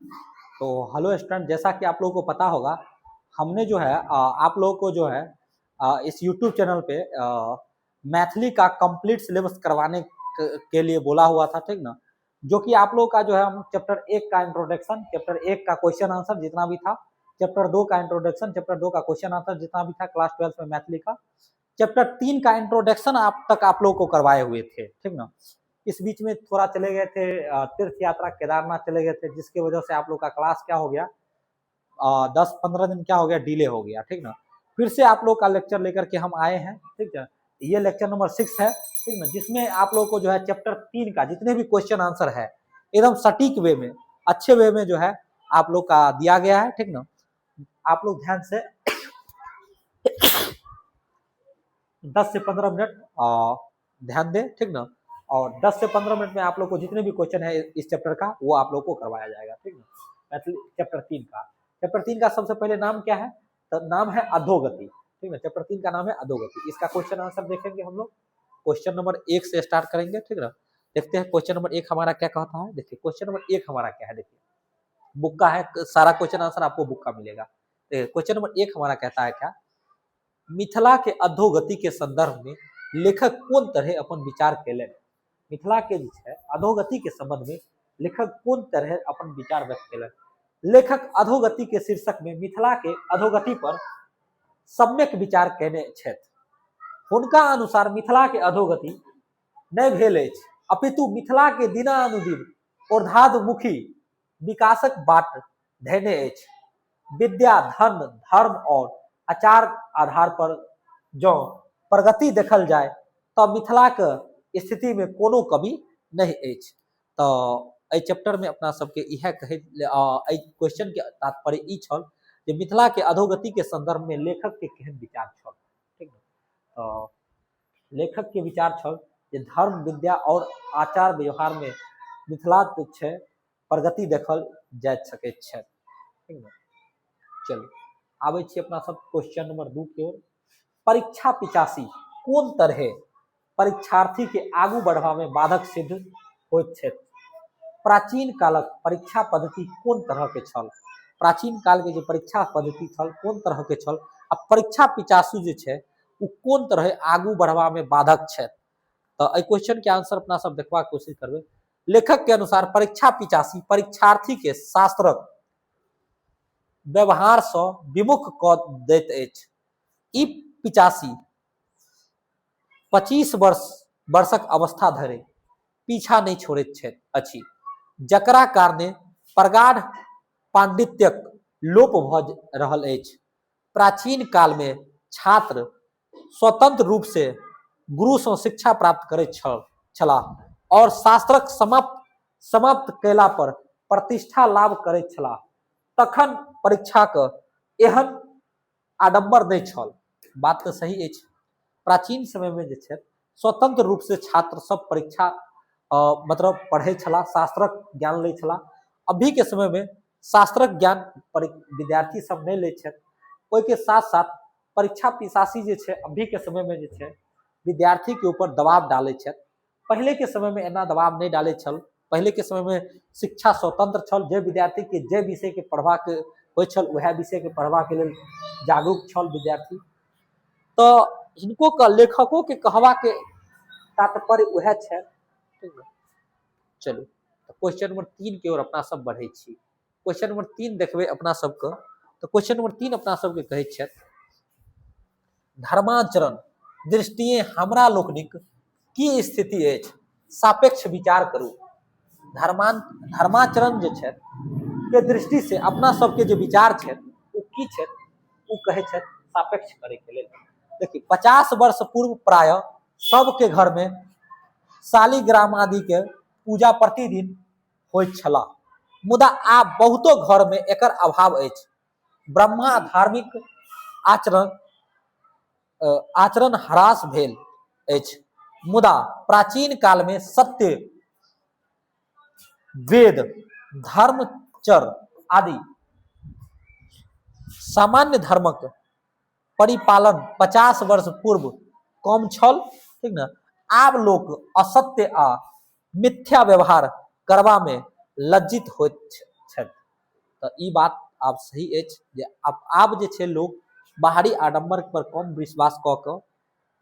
तो hello student, जैसा कि आप लोगों को पता होगा, हमने जो है आप लोगों को जो है इस यूट्यूब चैनल पे मैथिली का कंप्लीट सिलेबस करवाने के लिए बोला हुआ था, ठीक ना। जो कि आप लोगों का जो है हम चैप्टर 1 का इंट्रोडक्शन, चैप्टर 1 का क्वेश्चन आंसर जितना भी था, चैप्टर 2 का इंट्रोडक्शन, चैप्टर 2 का क्वेश्चन आंसर जितना भी था क्लास 12 में मैथिली का, चैप्टर 3 का इंट्रोडक्शन आप तक आप लोगों को करवाए हुए थे, ठीक ना। इस बीच में थोड़ा चले गए थे तीर्थ यात्रा केदारनाथ चले गए थे, जिसके वजह से आप लोग का क्लास क्या हो गया, 10-15 दिन क्या हो गया, डिले हो गया, ठीक ना। फिर से आप लोग का लेक्चर लेकर के हम आए हैं, ठीक है। ये लेक्चर नंबर 6 है, ठीक ना, जिसमें आप लोग को जो है चैप्टर 3 का जितने भी क्वेश्चन आंसर है एकदम सटीक वे में, अच्छे वे में जो है आप लोग का दिया गया है, ठीक ना। आप लोग ध्यान से 10 से 15 मिनट ध्यान दें, ठीक ना। और 10 से 15 मिनट में आप लोग को जितने भी क्वेश्चन है इस चैप्टर का वो आप लोग को करवाया जाएगा, ठीक ना। मैथिली चैप्टर 3 का, चैप्टर 3 का सबसे पहले नाम क्या है, तो नाम है अधोगति, ठीक ना। चैप्टर 3 का नाम है अधोगति। इसका क्वेश्चन आंसर देखेंगे हम लोग, क्वेश्चन नंबर 1 से स्टार्ट करेंगे, ठीक ना। देखते हैं क्वेश्चन नंबर 1 हमारा क्या कहता है। देखिए क्वेश्चन नंबर 1 हमारा क्या है, देखिए बुक का है, सारा क्वेश्चन आंसर आपको बुक का मिलेगा। देखिए क्वेश्चन नंबर 1 हमारा कहता है क्या, मिथिला के अधोगति के संदर्भ में लेखक कोन तरह अपन विचार केलनि। मिथिला के जे छै अधोगति के संबंध में लेखक कोन तरह अपन विचार व्यक्त केलनि। लेखक अधोगति के शीर्षक में मिथिला के अधोगति पर सम्यक विचार केने छथि। हुनका अनुसार मिथिला के अधोगति नहि भेल अछि, अपितु मिथिला के दिनानुदिन ऊर्ध्वाधमुखी विकासक बाट धयने अछि। विद्या, धन, धर्म और आचार आधार पर जँ प्रगति देखल जाय तऽ मिथिलाक स्थिति में कोनो कमी नहि अछि। तऽ एहि चैप्टर में अपना सबके इएह कहै, एहि क्वेश्चन के तात्पर्य ई छल जे मिथिला के अधोगति के संदर्भ में लेखक के केहन विचार छल, ठीक ने। तऽ लेखक के विचार छल जे धर्म, विद्या और आचार व्यवहार में मिथिला छै प्रगति देखल जा सकैत छै, ठीक ने। चलू आबै छी अपना सब क्वेश्चन नंबर 2 के ओर। परीक्षा पिचासी कोन तरहे परीक्षार्थी के आगू बढ़बा में बाधक सिद्ध होइत छथि। प्राचीन कालक परीक्षा पद्धति कोन तरह के छल, प्राचीन काल के जे परीक्षा पद्धति छल कोन तरह के छल, आ परीक्षा पिचासू जे छै ओ कोन तरह आगू बढ़बा में बाधक छथि। तऽ एहि क्वेश्चन के आंसर अपना सब देखबाक कोशिश करबै। लेखक के अनुसार परीक्षा पिचासी परीक्षार्थी के शास्त्रक व्यवहार सँ विमुख कऽ दैत अछि। ई पिचासी 25 वर्षक अवस्था धरि पीछा नहि छोड़ैत अछि, जकरा कारणे प्रगाढ़ पांडित्यक लोप भऽ रहल अछि। प्राचीन काल में छात्र स्वतंत्र रूप से गुरु सँ शिक्षा प्राप्त करैत छलाह और शास्त्रक समाप्त कयला पर प्रतिष्ठा लाभ करैत छलाह। तखन परीक्षाक एहन आडंबर नहि छल। बात तऽ सही अछि, प्राचीन समय में जे छै स्वतंत्र रूप से छात्र सब परीक्षा मतलब पढ़ै छलाह, शास्त्रक ज्ञान लै छलाह। अभी के समय में शास्त्रक ज्ञान विद्यार्थी सब नहि लै छथि। ओहिके साथ साथ परीक्षा पिसासी जे छै अभी के समय में जे छै विद्यार्थी के ऊपर दबाव डालै छथि। पहले के समय में एना दबाव नहि डालै छल। पहले के समय में शिक्षा स्वतंत्र छल, जे विद्यार्थी के जे विषय के पढ़बाक होइ छल वएह विषय के पढ़बाक लेल जागरूक छल विद्यार्थी। तऽ हिनको के लेखको के कहबाक तात्पर्य वएह छै, ठीक ने। चलू तऽ क्वेश्चन नंबर 3 के ओर अपना सब बढ़ै छी। क्वेश्चन नंबर 3 देखबै अपना सबके, तऽ क्वेश्चन नंबर 3 अपना सबके कहै छथि धर्माचरण दृष्टिए हमरा लोकनिक की स्थिति अछि, सापेक्ष विचार करू। धर्माचरण जे छथि के दृष्टि से अपना सबके जे विचार छथि ओ की छथि, ओ कहै छथि सापेक्ष करैके लेल। देखिए 50 वर्ष पूर्व प्रायः सबके घर में शालिग्राम आदि के पूजा प्रतिदिन होइत छला, मुदा आब बहुतो घर में एकर अभाव अछि। ब्रह्मा धार्मिक आचरण ह्रास भेल अछि, मुदा प्राचीन काल में सत्य, वेद, धर्मचर आदि सामान्य धर्मक परिपालन 50 वर्ष पूर्व कम छल, ठीक ने। आब लोक असत्य आ मिथ्या व्यवहार करबा में लज्जित होइत छथि। तऽ ई बात आब सही अछि जे आब जे छै लोक बाहरी आडम्बर पर कम विश्वास कऽ कऽ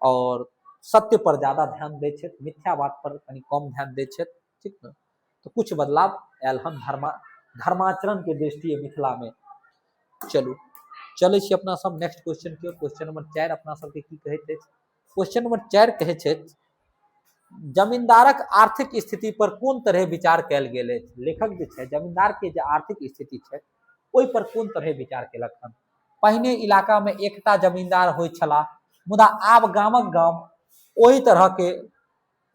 आओर सत्य पर ज्यादा ध्यान दै छथि, मिथ्या बात पर कनि कम ध्यान दै छथि, ठीक ने। तऽ कुछ बदलाव आयल हन धर्माचरण के दृष्टिए मिथिला मे। चलू चलै छी अपना सब नेक्स्ट क्वेश्चन के। क्वेश्चन नंबर 4 अपना सबके की कहैत अछि? क्वेश्चन नंबर 4 कहै छथि जमींदारक आर्थिक स्थिति पर कोन तरह विचार कयल गेल अछि? लेखक जे छै जमींदार के जे आर्थिक स्थिति छै ओहि पर कोन तरह विचार केलक हन? पहिने इलाका में एकटा जमींदार होइत छलाह, मुदा आब गामक गाम ओहि तरह के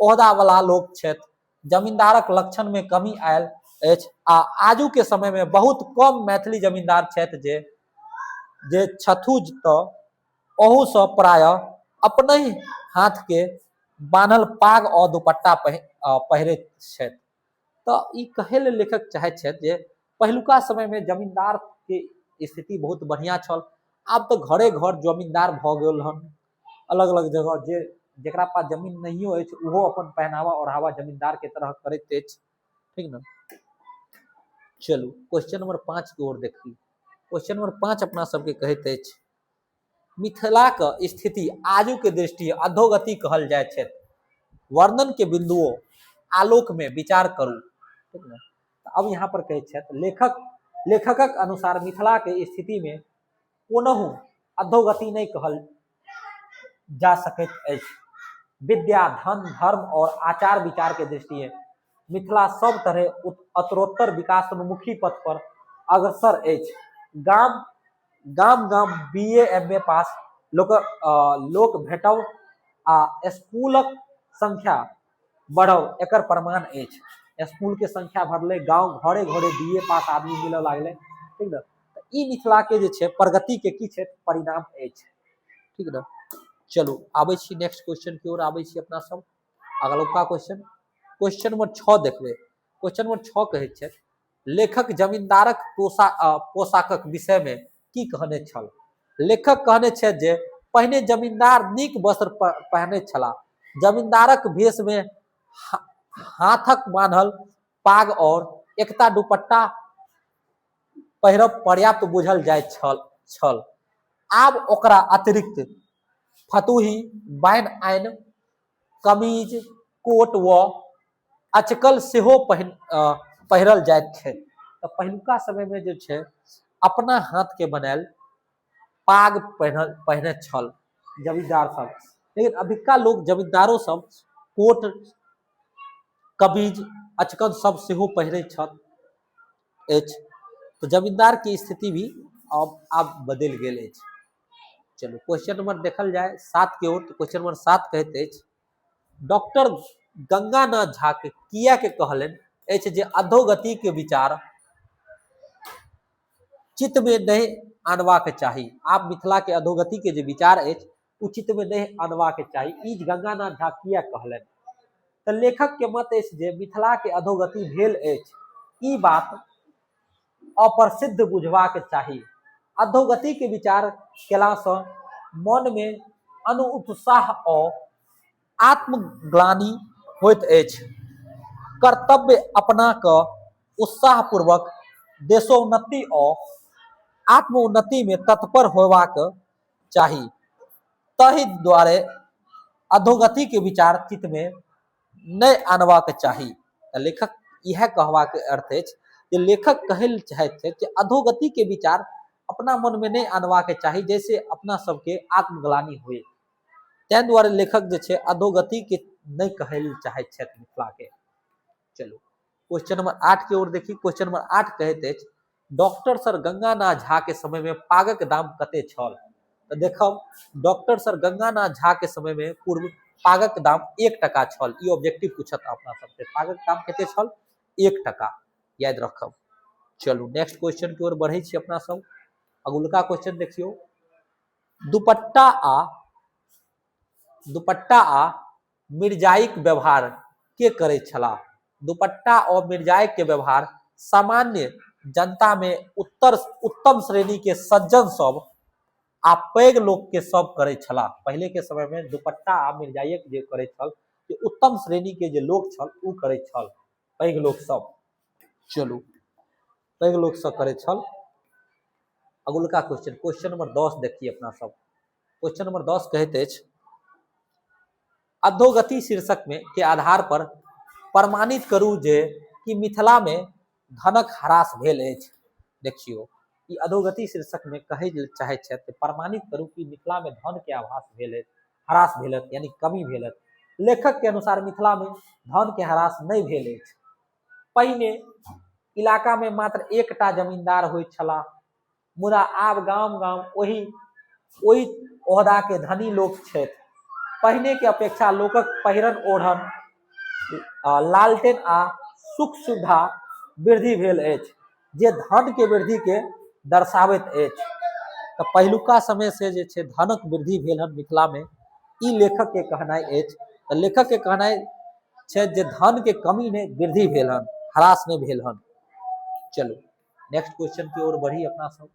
ओहदा वाला लोक छथि। जमींदारक लक्षण में कमी आयल अछि आ आजू के समय में बहुत कम मैथिली जमींदार छथि जे जे छथु तऽ ओहूसँ प्रायः अपनहि हाथके बान्हल पाग आ दुपट्टा पहिरैत छथि। तऽ ई कहै लेल लेखक चाहैत छथि जे पहिलुका समयमे जमीन्दारके स्थिति बहुत बढ़िआँ छल, आब तऽ घरे घर जमीन्दार भऽ गेल हन। अलग अलग जगह जे जकरा पास जमीन नहियो अछि ओहो अपन पहनावा ओढ़ावा जमीन्दारके तरह करैत अछि, ठीक ने। चलू क्वेश्चन नंबर 5 के ओर देखी। क्वेश्चन नंबर 5 अपना सबके कहैत अछि मिथिलाक स्थिति आजुके दृष्टि अधोगति कहल जाइत छै, वर्णन के बिंदुओं आलोक में विचार करू, ठीक ने। तऽ अब यहाँ पर कहै छथि लेखकक अनुसार मिथिला के स्थिति में कोनहु अधोगति नहि कहल जा सकैत अछि। विद्या, धन, धर्म और आचार विचार के दृष्टिए मिथिला सब तरह उत्तरोत्तर विकासोन्मुखी पथ पर अग्रसर अछि। गाम गाम गाम बी ए एम ए पास लोक भेटब आ स्कूलक संख्या बढ़ब एकर प्रमाण अछि। स्कूल के संख्या बढ़लै, गाँव घरे घरे बी ए पास आदमी मिलऽ लागलै, ठीक ने। तऽ ई मिथिला के जे छै प्रगति के की छै परिणाम अछि, ठीक ने। चलू आबै छी नेक्स्ट क्वेश्चन की ओर, आबै छी अपना सब अगलुका क्वेश्चन, क्वेश्चन नंबर 6 देखबै। क्वेश्चन नंबर 6 कहै छै लेखक जमींदारक पोशाकक विषय में की कहने छल? लेखक कहने छथि जे पहिने जमींदार नीक वस्त्र पहने छलाह। जमींदारक भेष में हाथक बान्हल पाग और एकता दुपट्टा पहिरब पर्याप्त बुझल जाइत छल। आब ओकरा अतिरिक्त फतुही, बाइन आइन, कमीज, कोट व अचकल सेहो पहिरल जाइत छै। तऽ पहिलुका समयमे जे छै अपना हाथके बनायल पाग पहिने छल जमींदार सब, लेकिन अभिका लोग जमींदारो सब कोट, कमीज, अचकन सब सेहो पहिरै छल अछि। तऽ जमींदार के स्थिति भी आब बदलि गेल अछि। चलू क्वेश्चन नंबर देखल जाय 7 के ओर। तो क्वेश्चन नंबर 7 कहैत अछि डॉक्टर गंगानाथ झा के किया के कहलनि अछि जे अधोगति के विचार चित्त में नहीं आनबाक चाही। आब मिथिला के अधोगति के जे विचार अछि ओ चित्त में नहीं आनबाक चाही, ई गंगानाथ झा किया कहलनि? तऽ लेखक के मत अछि जे मिथिला के अधोगति भेल अछि, ई बात अप्रसिद्ध बुझबाक चाही। अधोगति के विचार केलासँ मन में अनुत्साह और आत्मग्लानि होइत अछि। कर्तव्य अपना कऽ उत्साहपूर्वक देशोन्नति और आत्मोन्नति में तत्पर होबाक चाही। ताहि दुआरे अधोगति के विचार चित्त में नहि आनबाक चाही। तऽ लेखक इएह कहबाक अर्थ अछि जे लेखक कहै लए चाहैत छथि जे अधोगति के विचार अपना मन में नहि आनबाक चाही, जैसे अपना सबके आत्मग्लानि होय। ताहि दुआरे लेखक जे छै अधोगति के नहि कहै लए चाहैत छथि मिथिला के। चलू क्वेश्चन नंबर 8 के ओर देखी। क्वेश्चन नंबर 8 कहैत अछि डॉक्टर सर गंगानाथ झा के समय में पागक दाम कते छल? तऽ देखब डॉक्टर सर गंगानाथ झा के समय में पूर्व पागक दाम 1 टका छल। ई ऑब्जेक्टिव पूछत अपना सबसे, पागक दाम कते छल? 1 टका, याद रखब। चलू नेक्स्ट क्वेश्चन के ओर बढ़ै छी अपना सब। अगुलका क्वेश्चन देखियौ, दुपट्टा आ मिर्जाइक व्यवहार के करैत छलाह? दुपट्टा और मिर्जाइक के व्यवहार सामान्य जनता में उत्तम श्रेणी के सज्जन सब आ पैघ लोक के सब करैत छलाह। पहले के समय में दुपट्टा आ मिर्जाइक जे करैत छल, जे उत्तम श्रेणी के जे लोक छल उ करैत छल, पैघ लोक सब। चलू पैघ लोकसँ करैत छल। अगुलका क्वेश्चन, क्वेश्चन नंबर 10 देखिए अपना सब। क्वेश्चन नंबर 10 कहैत अछि, अधोगति शीर्षक में के आधार पर प्रमाणित करू जे कि मिथिला में धनक ह्रास भेल अछि। देखियौ, ई अधोगति शीर्षक में कहै चाहैत छथि प्रमाणित करू कि मिथिला में धन के आभास भेल अछि, ह्रास भेल अछि, यानी कमी भेल अछि। लेखक के अनुसार मिथिला में धन के ह्रास नहि भेल अछि। पहिने इलाका में मात्र एकटा जमींदार होइत छलाह, मुदा आब गाम गाम ओहि ओहि ओहदा के धनी लोक छथि। पहिने के अपेक्षा लोकक पहिरन ओढ़न, लालटेन आ सुख सुविधा वृद्धि भेल अछि, जे धन के वृद्धि के दर्शाबैत अछि। तऽ पहिलुका समय से जे छै धनक वृद्धि भेल हन मिथिला में, ई लेखक के कहनाइ अछि। तऽ लेखक के कहनाइ छै जे धन के कमी नहि, वृद्धि भेल हन, ह्रास नहि भेल हन। चलू नेक्स्ट क्वेश्चन की ओर बढ़ी अपना सब।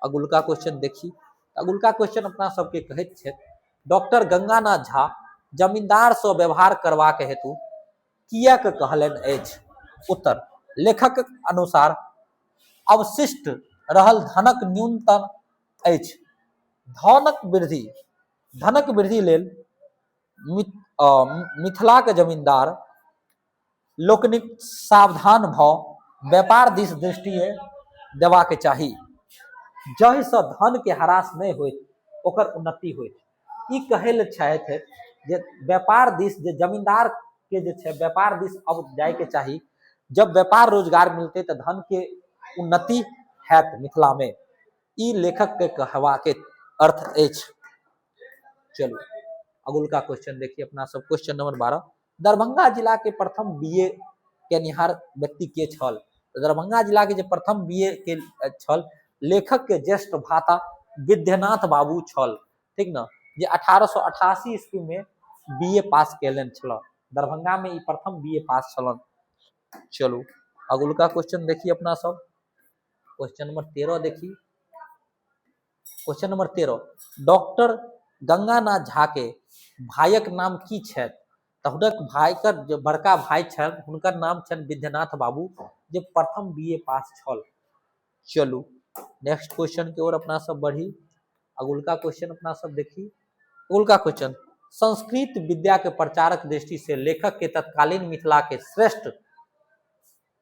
अगुलका क्वेश्चन देखी। अगुलका क्वेश्चन अपना सबके कहैत छथि, डॉक्टर गंगानाथ झा जमींदार सँ व्यवहार करबाक हेतु किएक कहलनि अछि? उत्तर, लेखक अनुसार अवशिष्ट रहल धनक न्यूनतम अछि। धनक वृद्धि लेल मिथिलाक जमींदार लोकनिक सावधान भऽ व्यापार दिस दृष्टि देबाक चाही, जाहिसँ धनके ह्रास नहि होइत, ओकर उन्नति होइत। ई कहै लए चाहैत जे व्यापार दिस जे जमींदार के जे छै व्यापार दिस अब जायके चाही। जब व्यापार रोजगार मिलतै तऽ धनके उन्नति हैत मिथिलामे। ई लेखक के कहबाके अर्थ अछि। चलू अगुलका क्वेश्चन देखिए अपना सब। क्वेश्चन नंबर 12, दरभंगा जिला के प्रथम बी ए केनिहार व्यक्ति के छल? दरभंगा जिला के जे प्रथम बी ए के छल, लेखक के ज्येष्ठ भाता विद्यनाथ बाबू छल, ठीक न, जे 1888 ईस्वी में बी ए पास केलनि छल। दरभंगा में ई प्रथम बी ए पास छलन। चलू अगुलका क्वेश्चन देखिए अपना सब। क्वेश्चन नंबर 13 देखी। Question number 13, doctor Ganganath Jha के भाइक नाम की छथि? तऽ हुनक भाइक जे बड़का भाइ छनि हुनकर नाम छनि विद्यनाथ बाबू, जे प्रथम बी ए पास छल। चलू नेक्स्ट क्वेश्चन के ओर अपना सब बढ़ी। अगुलका क्वेश्चन अपना सब देखी। अगुलका क्वेश्चन, संस्कृत विद्या के प्रचारक दृष्टि से लेखक के तत्कालीन मिथिला के श्रेष्ठ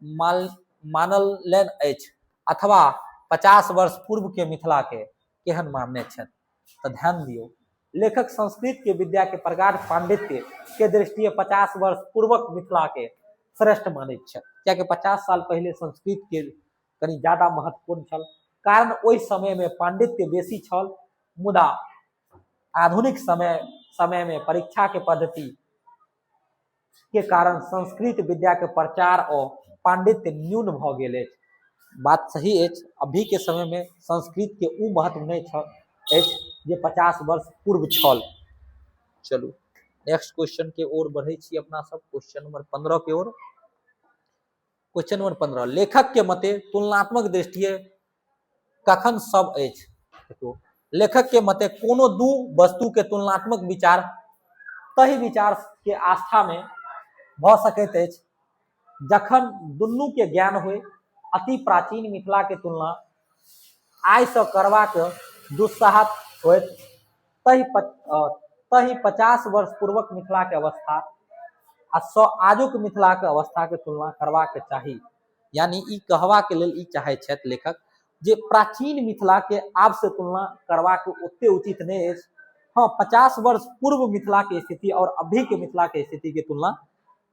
मानलनि अछि अथवा 50 वर्ष पूर्व के मिथिला के केहन मानने छथि? तऽ ध्यान दियौ, लेखक संस्कृत के विद्या के प्रगाढ़ पांडित्य के दृष्टिये 50 वर्ष पूर्वक मिथिला के श्रेष्ठ मानैत छथि, कियाकि 50 साल पहिले संस्कृत के कनि ज्यादा महत्वपूर्ण छल, कारण ओहि समय में पांडित्य बेसी छल। मुदा आधुनिक समय में परीक्षा के पद्धति के कारण संस्कृत विद्या के प्रचार और पांडित्य न्यून भऽ गेल अछि। बात सही अछि, अभी के समय में संस्कृत के उ महत्व नहि अछि जे 50 वर्ष पूर्व छल। चलू नेक्स्ट क्वेश्चन के ओर बढ़ै छी अपना सब। क्वेश्चन नंबर 15 के ओर। क्वेश्चन नंबर 15, लेखक के मते तुलनात्मक दृष्टिये कखन सब अछि? देखियौ, लेखक के मते कोनो दू वस्तु के तुलनात्मक विचार तही विचार के आस्था में भऽ सकैत अछि जखन दुनू के ज्ञान होय। अति प्राचीन मिथिला के तुलना आइ सँ करबाक दुस्साहस होयत, तहि 50 वर्ष पूर्वक मिथिला के अवस्था आ सँ आजुक मिथिला के अवस्था के तुलना करबाक चाही। यानी ई कहबाक लेल ई चाहै छथि लेखक जे प्राचीन मिथिला के आब से तुलना करबाक ओते उचित नहि अछि। हाँ, 50 वर्ष पूर्व मिथिला के स्थिति और अभी के मिथिला के स्थिति के तुलना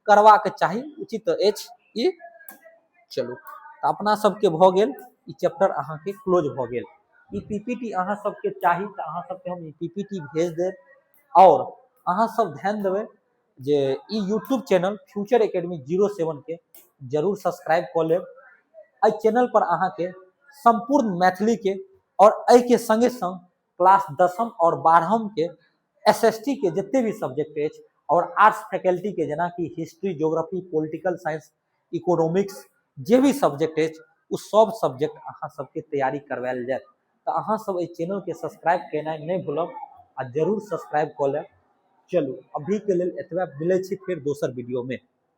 करबाक चाही, उचित अछि ई। चलू तऽ अपना सबके भऽ गेल ई चैप्टर अहाँके क्लोज भऽ गेल। ई पीपीटी अहाँ सबके चाही तऽ अहाँ सबके हम ई पीपीटी भेज देब। और अहाँ सब ध्यान देबै जे ई यूट्यूब चैनल फ्यूचर एकेडमी 07 के जरूर सब्सक्राइब कऽ लेब। एहि चैनल पर अहाँके सम्पूर्ण मैथिली के और एहि के संगे संग क्लास 10 और 12 के एस एस टी के जते भी सब्जेक्ट अछि और आर्ट्स फैकल्टी के जेनाकि history, geography, political science, economics जे भी सब्जेक्ट अछि ओ सब सब्जेक्ट अहाँ सबके तैयारी करवायल जायत। तऽ अहाँ सब एहि चैनल के सब्सक्राइब केनाइ नहि भूलब आ जरूर सब्सक्राइब कऽ लेब। चलू अभी के लेल एतबे, मिलै छी फेर दोसर वीडियो में।